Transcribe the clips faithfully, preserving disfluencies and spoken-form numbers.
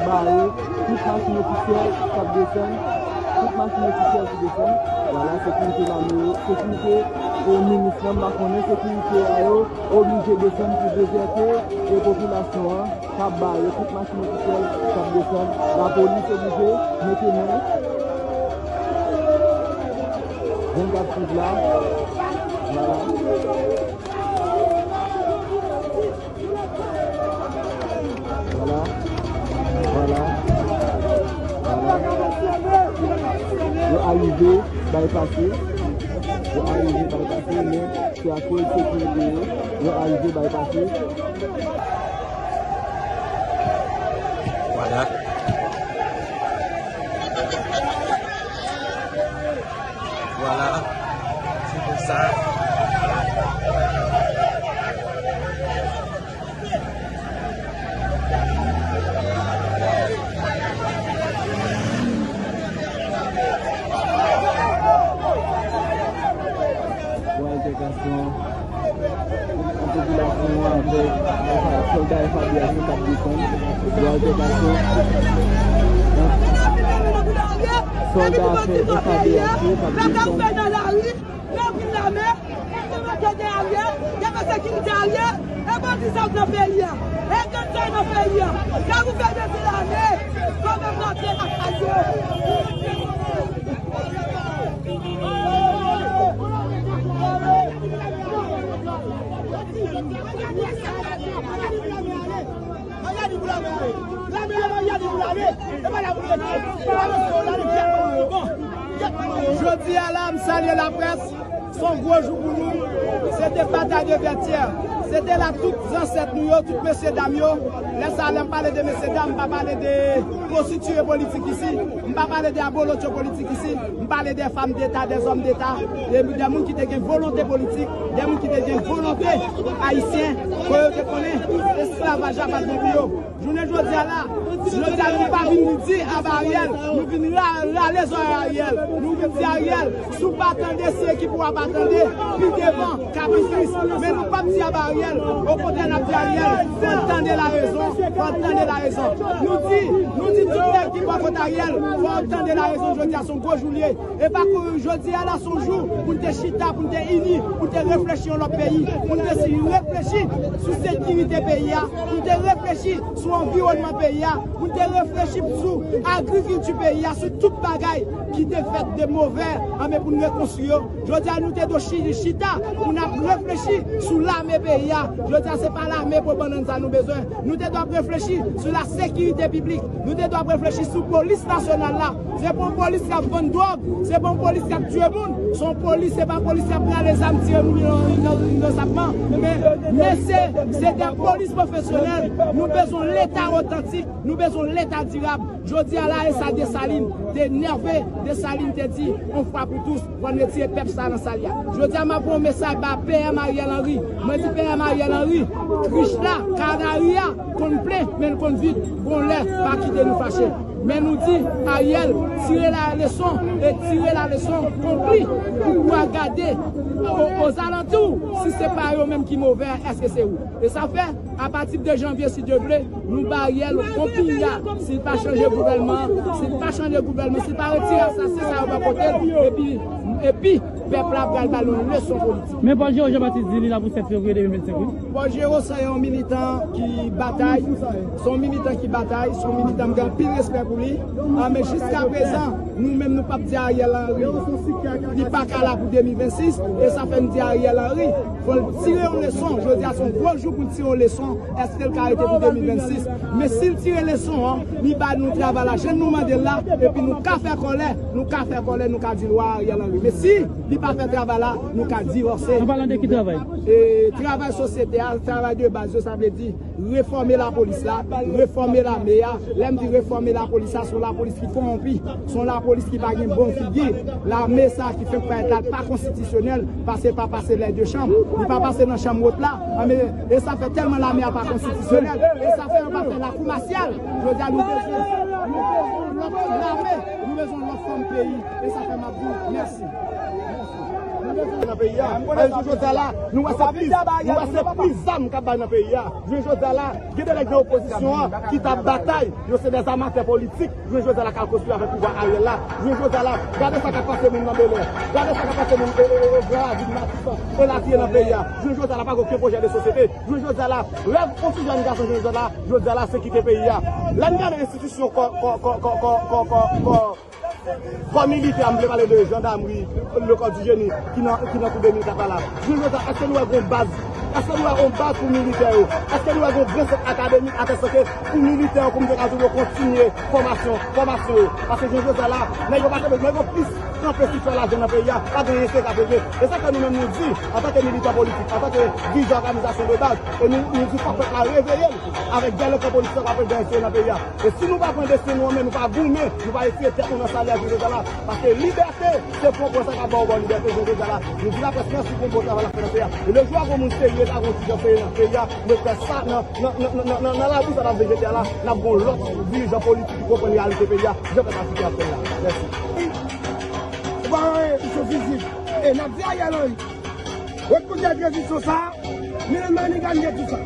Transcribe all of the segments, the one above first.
Bare tout machin ofisyèl k ap desann, tout machin ofisyèl ki desann. Vwala, sekirite lame yo, sekirite, e, minis lan, m pa konnen, sekirite a yo oblije desann pou dezète, e, popilasyon an k ap bare tout machin ofisyèl k ap desann. Lapolis oblije mete men. Gang ap swiv la. Vwala. Vwala. Vwala. Vwala. Yo arive bay pase. Yo arive bay pase, men se akoz sekirite yo. Yo arive bay pase. Vwala. Vwala. Se konsa. Vwala, altèkasyon. Ant popilasyon an avèk sòlda F A D H yo k ap desann. Vwala, altèkasyon. Sòlda F A D H yo k ap desann. Nan vil lame, e se mete de Ariel, e se sekirite Ariel, e bandi sa nan peyi a, e gang sa nan peyi a, sa pou fè de vil lame, kòm nan kay yo. Jodi a la, m salye laprès. Se yon gwo jou pou nou. Se te batay de Vètyè. Se te la tout zansèt nou yo, tout mesye dam yo. Lè sa a, lè m pale de mesye dam, m pa pale de pwostitiye politik isi. M pa pale de abolotcho politik isi. M pale de fanm deta, de zòm deta, de, de moun ki te gen volonte politik, de moun ki te gen volonte ayisyen, ke yo te konnen esklavaj la pa t bon pou yo. Jounen jodi a la, jodi a nou pa vin di aba Ariel, nou vin ra-, rale zòrèy Ariel, nou vin di Ariel, si w pa tande, si ekip ou a pa tande, pi devan, k ap pi tris. Men nou p ap di aba Ariel, okontrè, n ap di Ariel, fò l tande larezon, fò l tande larezon. Nou di, nou di tout nèg ki bò kot Ariel, fò yo tande larezon jodi a, se yon gwo jou l ye. E pa kouri, jodi a la se yon jou pou n te chita, pou n te ini, pou n te reflechi yon lòt peyi, pou n te si reflechi sou sekirite peyi a, pou n te reflechi sou anviwònman peyi a, pou n te reflechi sou agrikilti peyi a, sou tout bagay ki te fèt de movè, anben pou n rekonstwi yo. Jodi a nou te dwe chi-, chita pou n ap reflechi sou lame peyi a. Jodi a se pa lame pou bannann sa nou bezwen. Nou te dwe ap reflechi sou la sekirite piblik. Nou te dwe ap reflechi sou polis nasyonal la. Se pa yon polis k ap vann dwòg, se pa yon polis k ap tiye moun, se yon polis, se pa polis k ap rale zam tiye moun ino-, ino-, inosanman. Men, men se, se de polis pwofesyonèl. Nou bezwen leta otantik, nou bezwen leta dirab. Jodi a la, e sa Desalin te nève, Desalin te di, yon fwa pou tous, fò n retire pèp sa nan sal ya. Jodi a, m ap voye yon mesaj ba P M Ariel Henry. Mwen di P M Ariel Henry, krich la, kanari a, konn plen, men l konn vid. Gon lè, pa kite nou fache. Men nou di, Ariel, tire la leson, e tire la leson, konpli, pou w a gade o, ozalantou, si se pa yo menm ki move, èske se ou? E sa fè, apati de janvye, si Dye vle, nou ba Ariel yon piga, si l pa chanje gouvènman, si l pa chanje gouvènman, si l pa retire asasen sa yo bò kote l, epi, epi, pèp la pral ba l yon leson politik. Men Paul Géraud Jean Baptiste di li la pou sèt fevriye de mil vennsenk, wi. Paul Géraud se yon militan ki batay, se yon militan ki batay, se yon militan m gen anpil respè pou li. Ah, men jiska prezan, nou menm nou p ap di Ariel Henry li pa ka la pou de mil vennsis, e sa fè n di Ariel Henry, fò l tire yon leson. Jodi a se yon gwo jou pou l tire yon leson. Èske l ka rete pou de mil vennsis? Men si l tire leson an, li ba nou travay la jan nou mande l la, epi nou ka fè kòlè, nou ka fè kòlè, nou ka di l wa Ariel Henry. Men si li pa fè travay la, nou ka divòse. An palan de ki travay? E, travay sosyete a, travay de baz yo, sa vle di refòme lapolis la, refòme lame a. Lè m di refòme lapolis la, se yon lapolis ki kòwonpi, se yon lapolis ki pa gen bon figi. Lame sa ki fenk parèt la pa konstitisyonèl, paske l pa pase lè de chanm, li pa pase nan chanm wot la. Anben, e sa fè tèlman lame a pa konstitisyonèl, e sa fè yo pa fè lakou masyal. Jodi a, nou bezwen, nou bezwen lòt lame, nou bezwen lòt fòm peyi. E sa fè m ap di w mèsi. Mèsi. Nan peyi a. Paske jodi a la, nou wè se plis, nou wè se plis zam k ap bay nan peyi a. Jodi a la, gen de nèg nan opozisyon an ki t ap batay, yo se dè amatè politik. Jodi a la, k al konstwi avèk pouvwa Ariel la. Jodi a la, gade sa k ap pase moun nan Bèlè. Gade sa k ap pase moun, e, e, e, Gran Ravin, Matisan, Elatye nan peyi a. Jodi a la, pa gen okenn pwojè de sosyete. Jodi a la, rèv yon ti jèn gason jodi a la, jodi a la, se kite peyi a. Lè n gade enstitisyon kò, kò, kò, kò militè, m vle pale de jandamri, le kò di jeni ki nan, ki nan kou de mil kat la la. Jodi a, èske nou wè gon baz? Èske nou wè gon baz pou militè yo? Èske nou wè gon gran sant akademik atèstake pou militè yo, pou m te ka di yo kontinye fòmasyon, fòmasyon yo? Paske jodi a la, nèg yo pa kanpe, nèg yo plis kanpe sou fè lajan nan peyi a, pa gen anyen serye k ap regle. E sa ke nou menm nou di, antanke militan politik, antanke dirijan òganizasyon de baz, e nou, nou di fòk pèp la reveye l avèk dèlenkan politik sa k ap dèyè nan peyi a. E si nou pa pran desten nou an men, nou pa goumen, nou pa retire tèt nou nan salye a jodi a la. Paske libète, se pwòp sa k ap ba w bon libète jodi a la. Nou di laprès mèsi pou bon travay l ap fè nan peyi a. E lejou a gon moun serye, ta gon ti jan serye nan peyi a, nou fè sa nan, nan, nan labou sa n ap vejete a la, n ap gon lòt dirijan politik ki konprann reyalite peyi a, jan pèp Afriken ap fè l la. Mèsi. Ou pa wè, misyon fizik. E n ap di Ariel Henry, wè kounye a tranzisyon sa a, Milan Maniga n gen tou sa.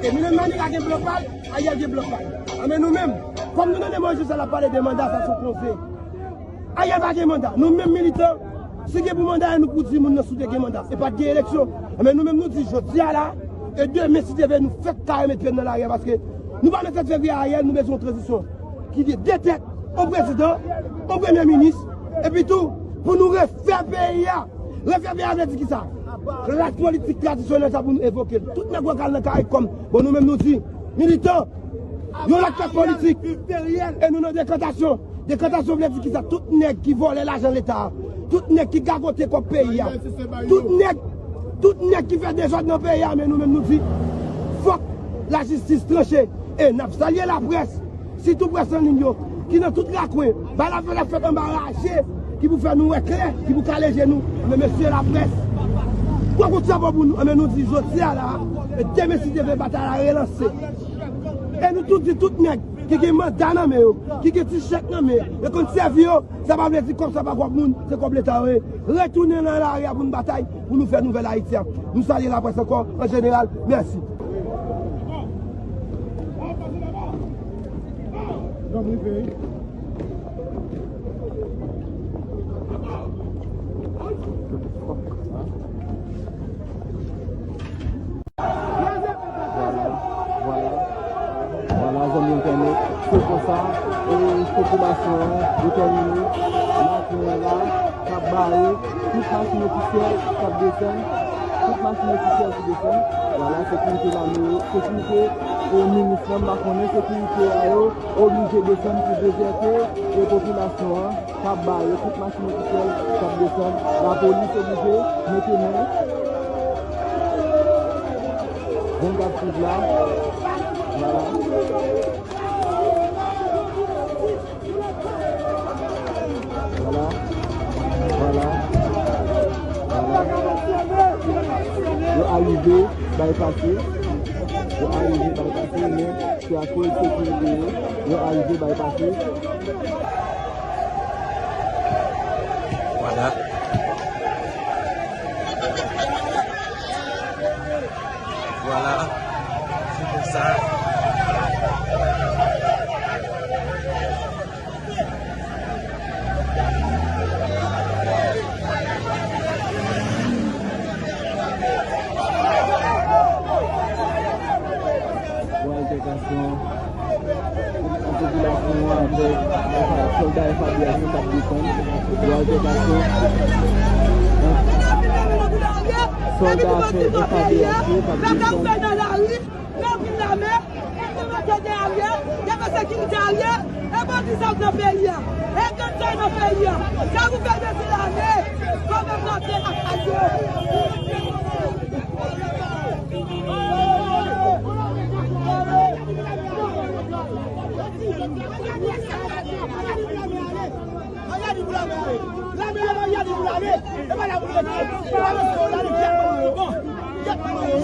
E Milan Maniga gen blòk pa l, Ariel gen blòk pa l. Anben nou menm, kòm nou tande Moyiz Joseph la pale de manda, sa se yon konse. Ariel pa gen manda. Nou menm militan, si gen pou manda, nou pou di moun nan si w te gen manda. E pa t gen eleksyon. Anben nou menm nou di jodi a la, e demen si Dye vle nou fèk kare met pye n nan lari a paske nou pa nan sèt fevriye Ariel, nou bezwen yon tranzisyon ki gen de tèt, yon prezidan, yon premye minis, epi tou, pou nou refè peyi a. Refè peyi a vle di kisa? Klas politik tradisyonèl sa pou nou evoke l. Tout nèg wè k al nan CARICOM. Bon, nou menm nou di, militan, yon lòt klas politik, e nou nan dekantasyon. Dekantasyon vle di kisa? Tout nèg ki vòlè lajan leta a, tout nèg ki gagote kòb peyi a, tout nèg, tout nèg ki fè dezòd nan peyi a, men nou menm nou di, fòk lajistis tranche. E n ap salye laprès, sitou près an liy yo, ki nan tout rakwen, bagay la fèt ap fèt anba raje, ki pou fè nou wè klè, ki pou kale je nou. Men mesye laprès, pran kout chapo pou nou. Anben nou di jodi a la, e demen si Dye vle batay la relanse. E nou tou di tout nèg ki gen manda nan men yo, ki gen ti chèk nan men yo, yo konn sèvi yo, sa pa vle di kòb sa pa kòb moun, se kòb leta yo ye. Retounen nan lari a pou nou batay, pou nou fè nouvèl Ayiti a. Nou salye laprès ankò, an jeneral, mèsi. Vwala, vwala, vwala, zanmi entènèt. Se konsa, e, popilasyon an detèmine, maten an la, k ap bare tout machin ofisyèl k ap desann, tout machin ofisyèl ki desann. Vwala, sekirite lame yo, sekirite, e, minis lan, m pa konnen, sekirite a yo oblije desann pou dezète, e, popilasyon an. K ap bare tout machin ofisyèl k ap desann. Lapolis oblije mete men. Jan n ap swiv la. Vwala. Vwala. Vwala. Vwala. Yo arive bay pase. Yo arive bay pase, men se akoz sekirite yo, yo arive bay pase. Vwala. Vwala. Se konsa. Yon altèkasyon ant popilasyon an avèk sòlda F A D H yo k ap desann. Yon altèkasyon ant sòlda F A D H yo k ap desann. Nan vil lame, e pou mete de Ariel, e pou sekirite Ariel, e bandi sa k nan peyi a, e gang sa k nan peyi a, sa pou fè de vil lame, kòm e mande ak Ariel.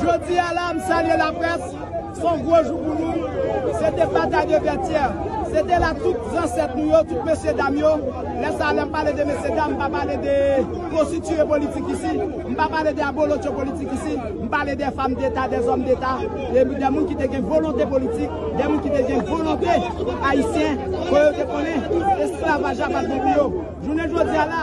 Jodi a la, m salye laprès. Se yon gwo jou pou nou. Se te batay de Vètyè. Se te la tout zansèt nou yo, tout mesye dam yo. Lè sa a, lè m pale de mesye dam, m pa pale de pwostitiye politik isi, m pa pale de abolotcho politik isi, m pale de fanm deta, de zòm deta, de, de moun ki te gen volonte politik, de moun ki te gen volonte ayisyen, ke yo te konnen esklavaj la pa t bon pou yo. Jounen jodi a la,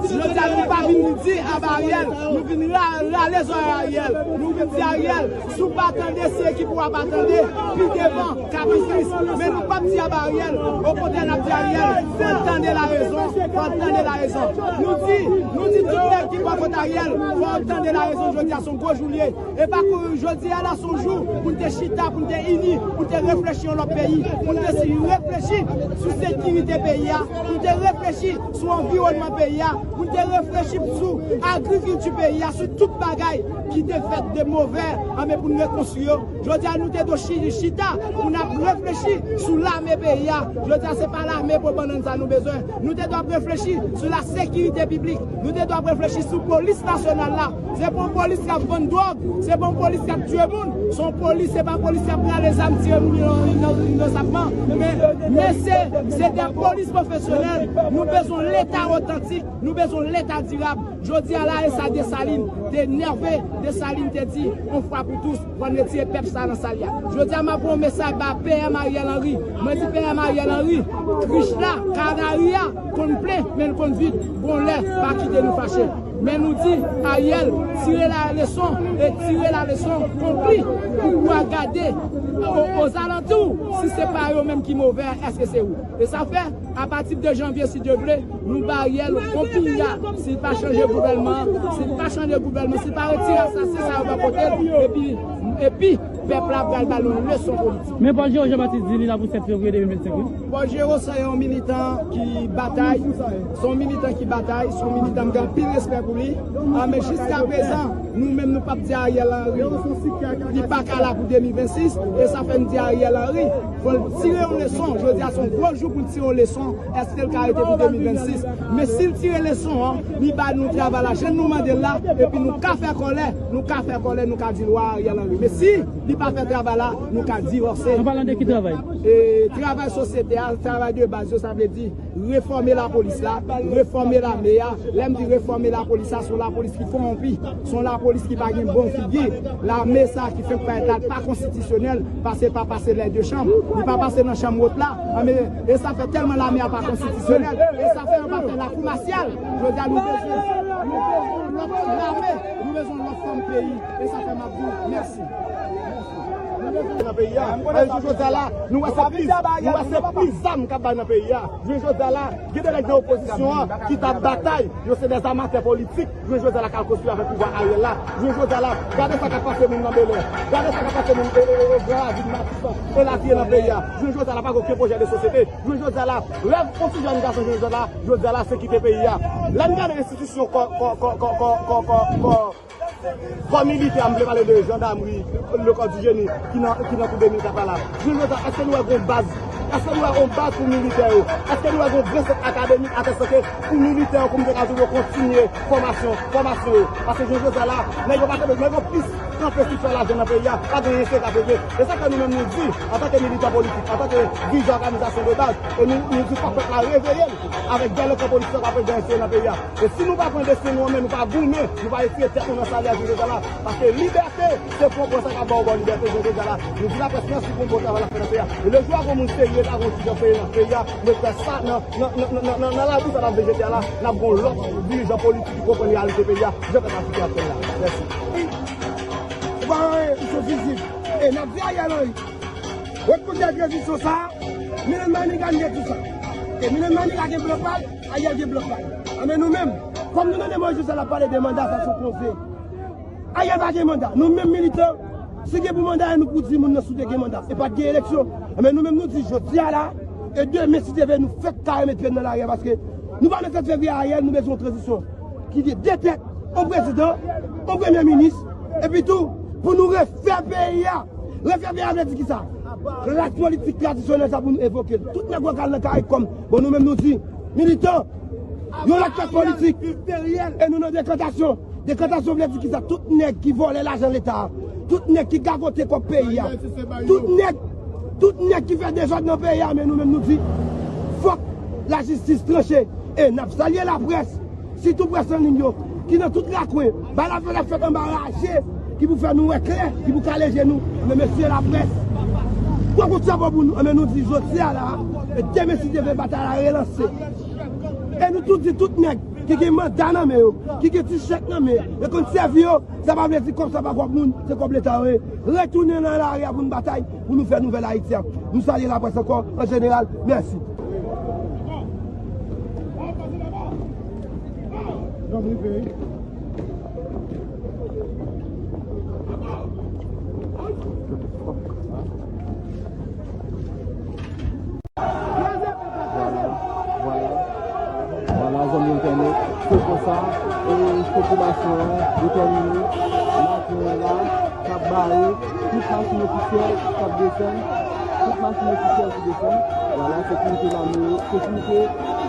jodi a nou pa vin di aba Ariel, nou vin ra-, rale zòrèy Ariel, nou vin di Ariel, si w pa tande, se ekip ou a pa tande, pi devan, k ap pi tris. Men nou p ap di aba Ariel, okontrè n ap di Ariel, fò l tande larezon, fò l tande larezon. Nou di, nou di tout nèg ki bò kot Ariel, fò w tande larezon, jodi a se yon gwo jou l ye. E pa kou jodi a la se yon jou pou n te chita, pou n te ini, pou n te reflechi yon lòt peyi, pou n te si reflechi sou sekirite peyi a, pou n te reflechi sou anviwònman peyi a, pou n te reflechi sou agrikilti peyi a, sou tout bagay ki te fèt de movè, anben pou n rekonstwi yo. Jodi a nou te dwe chi-, chita pou n ap reflechi sou lame peyi a. Jodi a se pa lame pou bannann sa nou bezwen. Nou te dwe ap reflechi sou la sekirite piblik. Nou te dwe ap reflechi sou polis nasyonal la. Se pa yon polis k ap vann dwòg, se pa yon polis k ap tiye moun. Se yon polis, se pa polis k ap rale zam, tiye moun ino-, ino-, inosantman. Men, men se, se de polis pwofesyonèl. Nou bezwen yon Leta otantik, nou bezwen yon Leta dirab. Jodi a la, e sa Desalin te nève, Desalin te di, yon fwa pou tous, fò n retire pèp sa nan sal ya. Jodi a, m ap voye yon mesaj ba P M Ariel Henry. Mwen di P M Ariel Henry, krich la, kanari a, konn plen, men l konn vid. Gon lè, pa kite nou fache. Men nou di, Ariel, tire la leson, e tire la leson, konpli, pou w a gade o, ozalantou, si se pa yo menm ki movè, èske se ou? E sa fè, apati de janvye, si Dye vle, nou ba Ariel yon piya. Si l pa chanje gouvènman, si l pa chanje gouvènman, si l pa retire asasen sa yo bò kote l, epi, epi, pèp la pral ba l yon leson politik. Men Paul Géraud Jean Baptiste di li la pou sèt fevriye de mil vennsenk, wi. Paul Géraud se yon militan ki batay, se yon militan ki batay, se yon militan m gen anpil respè pou li. Ah, men jiskaprezan, nou menm nou p ap di Ariel Henry, li pa ka la pou de mil vennsis, e sa fè n di Ariel Henry, fò l tire yon leson. Jodi a se yon gwo jou pou l tire yon leson. Èske l ka rete pou de mil vennsis? Men si l tire leson an, li ba nou travay la jan nou mande l la, epi nou ka fè kòlè, nou ka fè kòlè, nou ka di l wa Ariel Henry. Men si li pa fè travay la, nou ka divòse. An palan de ki travay? E travay sosyete a, travay de baz yo, sa vle di refòme lapolis la, refòme lame a. Lè m di refòme lapolis la, se yon lapolis ki kowonpi, se yon lapolis ki pa gen bon figi. Lame sa ki fenk parèt la pa konstitisyonèl, paske l pa pase lè de chanm, li pa pase nan chanm wot la. Anben, e sa fè tèlman lame a pa konstitisyonèl, e sa fè yo pa fè lakou masyal. Jodi a nou bezwen, nou bezwen lòt lame, nou bezwen lòt fòm peyi, e sa fè m ap di w mèsi. Nan peyi a. Paske jodi a la, nou wè se plis, nou wè se plis zam k ap bay nan peyi a. Jounen jodi a la, gen de nèg nan opozisyon an ki t ap batay, yo se dè amatè politik. Jounen jodi a la k al konstwi avèk pouvwa Ariel la. Jounen jodi a la, gade sa k ap pase moun nan Bèlè. Gade sa k ap pase moun e, e, e, e, Gran Ravin, Matisan, e Latiyè nan peyi a. Jounen jodi a la, pa gen okenn pwojè de sosyete. Jounen jodi a la, rèv yon ti jèn gason jounen jodi a la, jodi a la, se kite peyi a. Lè n gade enstitisyon kò, kò, kò, kò militè, m vle pale de jandamri, le kò di jeni, ki nan, ki nan kou de mil kat la la. Jounen jodi a, èske nou wè gon baz? Èske nou wè gon baz pou militè yo? Èske nou wè gon gran sant akademik atè sante pou militè yo, pou m te ka di w yo kontinye fòmasyon, fòmasyon yo? Paske jounen jodi a la, nèg yo pa kanpe, nèg yo plis kanpe sou fè lajan nan peyi a, pa gen anyen serye k ap regle. E sa fè nou menm nou di, antanke militan politik, antanke dirijan òganizasyon de baz, e nou, nou di fòk pèp la reveye l avèk dèlenkan politik sa k ap regle nan peyi a. E si nou pa pran desten nou an men, nou pa goumen, nou pa retire tèt nou nan sal la jounen jodi a la. Paske libète, se pou pran sa k ap ba w ba w libète jounen jodi a la. Nou di laprès mèsi pou bon travay l ap fè nan peyi a. E le jou a gon moun serye ta gon ti jan peyi nan peyi a, nou fè sa nan, nan, nan, nan, nan, nan labou sa n ap vejete a la, n ap gon lòt dirijan politik ki konprann reyalite peyi a, jan pèp Ayisyen ap fè l la. Mèsi. Se pa anyen, se yon vizit. E n ap di Ariel Henry, wè kote tranzisyon sa a, Milan Maniga gen tou sa. E Milan Maniga gen blòk pa l, Ariel gen blòk pa l. Anben nou menm, kòm nou tande Moyiz Jozèf ap pale de manda, sa se yon koze. Ariel pa gen manda. Nou menm militan, si gen pou manda, nou pou di moun nan si w te gen manda. E pa t gen eleksyon. Anben nou menm nou di jodi a la, e demen si Dye vle nou fèk ka remèt pye n nan lari a, paske nou pa nan sèt fevriye Ariel, nou bezwen yon tranzisyon ki gen de tèt, yon prezidan, yon premye minis, epi tou, pou nou refè peyi a. Refè peyi a vle di kisa? Klas politik tradisyonèl sa pou nou evoke l. Tout nèg yo k al nan CARICOM, bon, nou menm nou di, militan, yon lòt klas politik. E nou nan dekantasyon. Dekantasyon vle di kisa? Tout nèg ki vòlè lajan Leta a, tout nèg ki gagote kòb peyi a, tout nèg Tout nèg ki fè dezòd nan peyi a, men nou menm nou di, fòk lajistis tranche. E n ap salye laprès, sitou près an liy yo, ki nan tout rakwen, bay lafèt ap fèt anba raje, ki pou fè nou wè klè, ki pou kale je nou. Men mesye laprès, pran kout chapo pou nou. Anben nou di jodi a la, e demen si Dye vle batay la relanse. E nou tout di tout nèg ki gen manda nan men yo, ki gen ti chèk nan men yo, yo konn sèvi yo, sa pa vle di kòb sa pa kòb moun, se kòb Leta yo ye. Retounen nan lari a pou n batay, pou nou fè nouvèl Ayiti a. Nou salye laprès ankò, an jeneral. Mèsi. Vwala, vwala, vwala, zanmi entènèt. Se konsa, e, popilasyon an detèmine, lakay la, k ap bare, tout machin ofisyèl k ap desann, tout machin ofisyèl ki desann, vwala, sekirite lame yo, sekirite,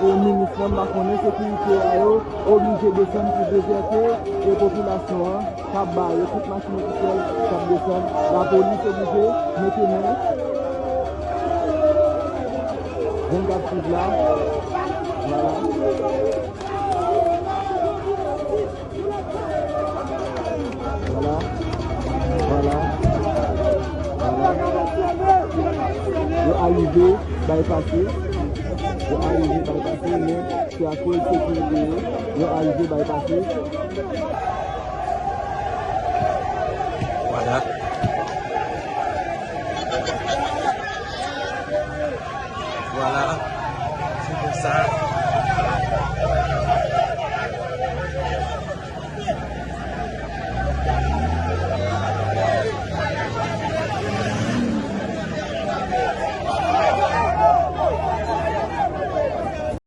e, minis lan, m pa konnen, sekirite a yo oblije desann pou dezète, e, popilasyon an k ap bare, tout machin ofisyèl k ap desann, lapolis oblije mete men. Jèn k ap swiv la, vwala. Vwala. Vwala. Vwala. Yo arive bay pase. Yo arive bay pase, men se akoz sekirite yo, yo arive bay pase.